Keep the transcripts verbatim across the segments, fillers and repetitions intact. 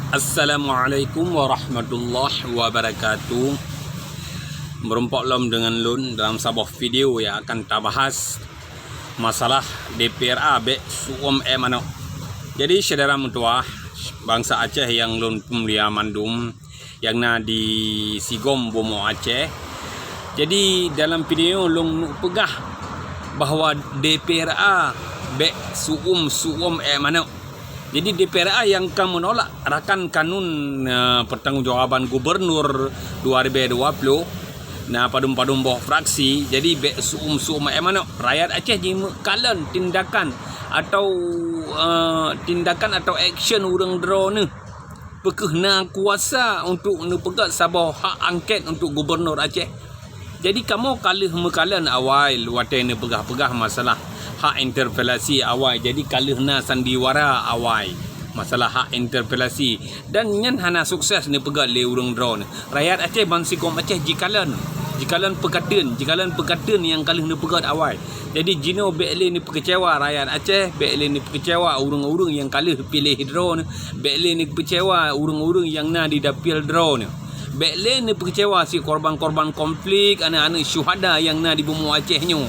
Assalamualaikum warahmatullahi wabarakatuh. Meurumpok lom deungon lôn dalam saboh video nyang akan tabahas masalah D P R A bék su'uem ék manok. Jadi, syedara meutuwah, bansa Aceh nyang lôn peumulia mandum, nyang na di Sigom Bumoe Aceh. Jadi, dalam video lôn peugah bahwa D P R A bék su'uem-su'uem ék manok. Jadi, D P R A nyang ka meunolak rakan kanun, eh, pertanggungjawaban gubernur dua ribu dua puluh, na padum-padum boh fraksi, jadi bék su'uem-su'uem ék manok. Rakyat Aceh jimeukalon tindakan atau, eh, tindakan atau action ureuëng droeneuh. Peu kheueh na kuasa untuk neupeugét saboh hak angket untuk gubernur Aceh. Jadi, kamoe ka lheueh meukalon awai watée neupeugah-peugah masalah hak interpelasi awai. Jadi, ka lheueh na sandiwara awai masalah hak interpelasi. Dan nyan hana sukses neupeugét lé ureuëng droeneuh. Rakyat Aceh bansigom Aceh jikalon, jikalon peukateuen, jikalon peukateuen nyang ka lheueh neupeugét awai. Jadi, jinoe bék lé neupeukeucewa rakyat Aceh, bék lé neupeukeucewa ureuëng-ureuëng nyang ka lheueh piléh droeneuh, bék lé neupeukeucewa ureuëng-ureuëng nyang na di dapil droeneuh. Bék lé neupeukeucewa si korban-korban konflik, aneuëk-aneuëk syuhada nyang na di bumoe Aceh nyoe.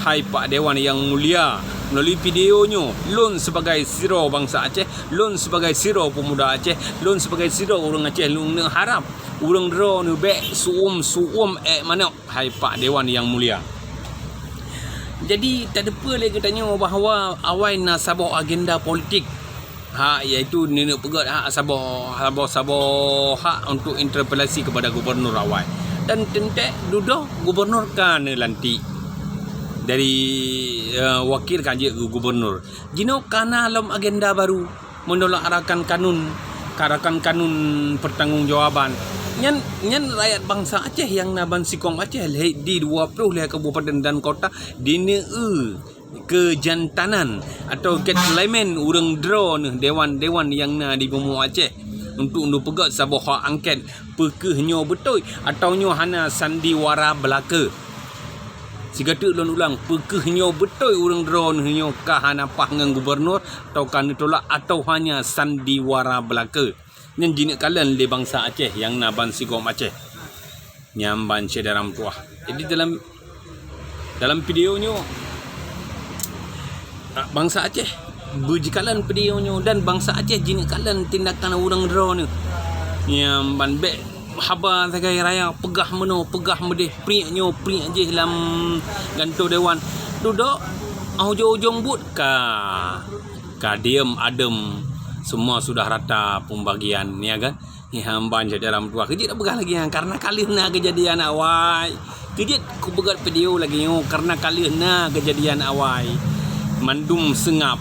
Hai Pak Dewan nyang mulia, meulalu video nyoe, lôn sibagai sidroe bansa Aceh, lôn sibagai sidroe peumuda Aceh, lôn sibagai sidroe ureuëng Aceh, lôn neuharab ureuëng droeneuh bék su'uem-su'uem ék manok, hai Pak Dewan nyang mulia. Jadi, tateupeue lé geutanyoe bahwa awai na saboh agenda politik. Hak, iaitu neuneuk peugét hak saboh, saboh-saboh hak untuk interpelasi kepada gubernur awai. Dan teuntée dudoe gubernur ka neulantik dari, eh, wakil ka jeuet keu gubernur. Jinoe ka na lom agenda baru meunolak rakan kanun, ka rakan kanun pertanggungjawaban. Nyan, nyan rakyat bansa Aceh nyang na bansigom Aceh lhée di dua puluh lhée kabupaten dan kota dineue keujantanan atau gét leumén ureuëng droeneuh dewan-dewan nyang na di bumoe Aceh untuk neupeugét saboh hak angket, peu kheueh nyoe beutôi atawa nyoe hana sandiwara beulakée. Sigoe teuk lôn ulang, peu kheueh nyoe beutôi ureuëng droeneuh nyoe ka hana paih ngon gubernur atawa ka neutulak atawa hanya sandiwara beulakée. Nyan jineuk kalon lé bansa Aceh nyang na bansigom Aceh. Nyan ban syedara meutuwah. Jadi dalam, dalam video nyoe, bansa Aceh beujikalon video nyoe dan bansa Aceh jineuk kalon tindakan ureuëng droeneuh. Nyan ban bék haba sagai raya peugah meunoe, peugah meudéh, priek nyoe, priek jéh lam gantoe dewan. Dudoe, ah, ujong-ujong buet ka, ka diem adem, semua sudah rata pembagian, ya kan? Nyan ban syedara meutuwah, keu jeuet tapeugah lagée nyan, karena ka lheueh na keujadian awai. Keu jeuet kupeugét video lagée nyoe, karena ka lheueh na keujadian awai. Mandum seungab,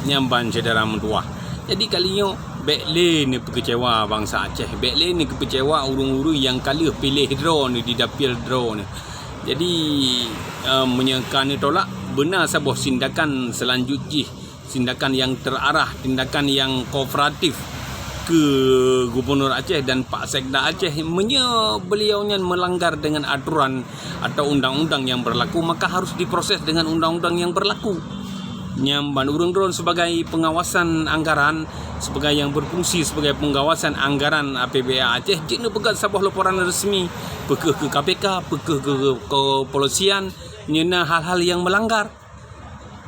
nyan ban syedara meutuwah. Jadi kali nyoe, bék lé neupeukeucewa bansa Aceh, bék lé neupeukeucewa ureuëng-ureuëng nyang ka lheueh piléh droeneuh di dapil droeneuh. Jadi, eh, meunyoe ka neutulak, beuna saboh tindakan seulanjut jih, tindakan nyang terarah, tindakan nyang kooperatif keu Gubernur Aceh dan Pak Sekda Aceh. Meunyoe beliau nyan melanggar dengan aturan atau undang-undang yang berlaku, maka harus diproses dengan undang-undang yang berlaku. Nyan ban ureuëng droeneuh sebagai pengawasan anggaran, sebagai yang berfungsi sebagai pengawasan anggaran A P B A Aceh, jeuet neupeugét saboh laporan resmi, peu kheueh keu K P K, peu kheueh keu kepolisian, nyan na hal-hal yang melanggar.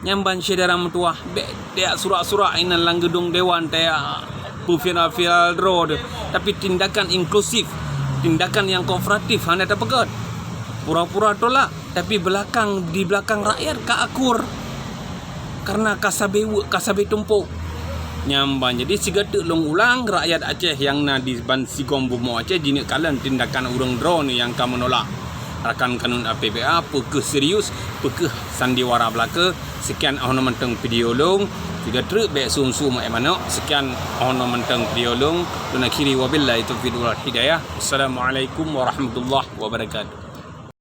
Nyan ban syedara meutuwah, bék tajak surak-surak inan lam geudong dewan tajak peuviral-viral droe, tapi tindakan inklusif, tindakan nyang kooperatif hana tapeugét. Pura-pura tulak, tapi beulakang, di beulakang rakyat ka akur. Karena ka sabe weuek, ka sabe tumpok. Nyan ban, jadi sigoe teuk lôn ulang, rakyat Aceh nyang na di bansigom bumoe Aceh jineuk kalon tindakan ureuëng droeneuh nyang ka meunolak rakan kanun A P B A, peu kheueh serius, peu kheueh sandiwara beulakée. Sekian, 'oh noe mantong video lôn. Sigoe treuk bék su'uem-su'uem ék manok. Sekian, 'oh noe mantong video lôn. Lôn akhiri, wabillahi taufiq wal hidayah. Assalamualaikum warahmatullahi wabarakatuh.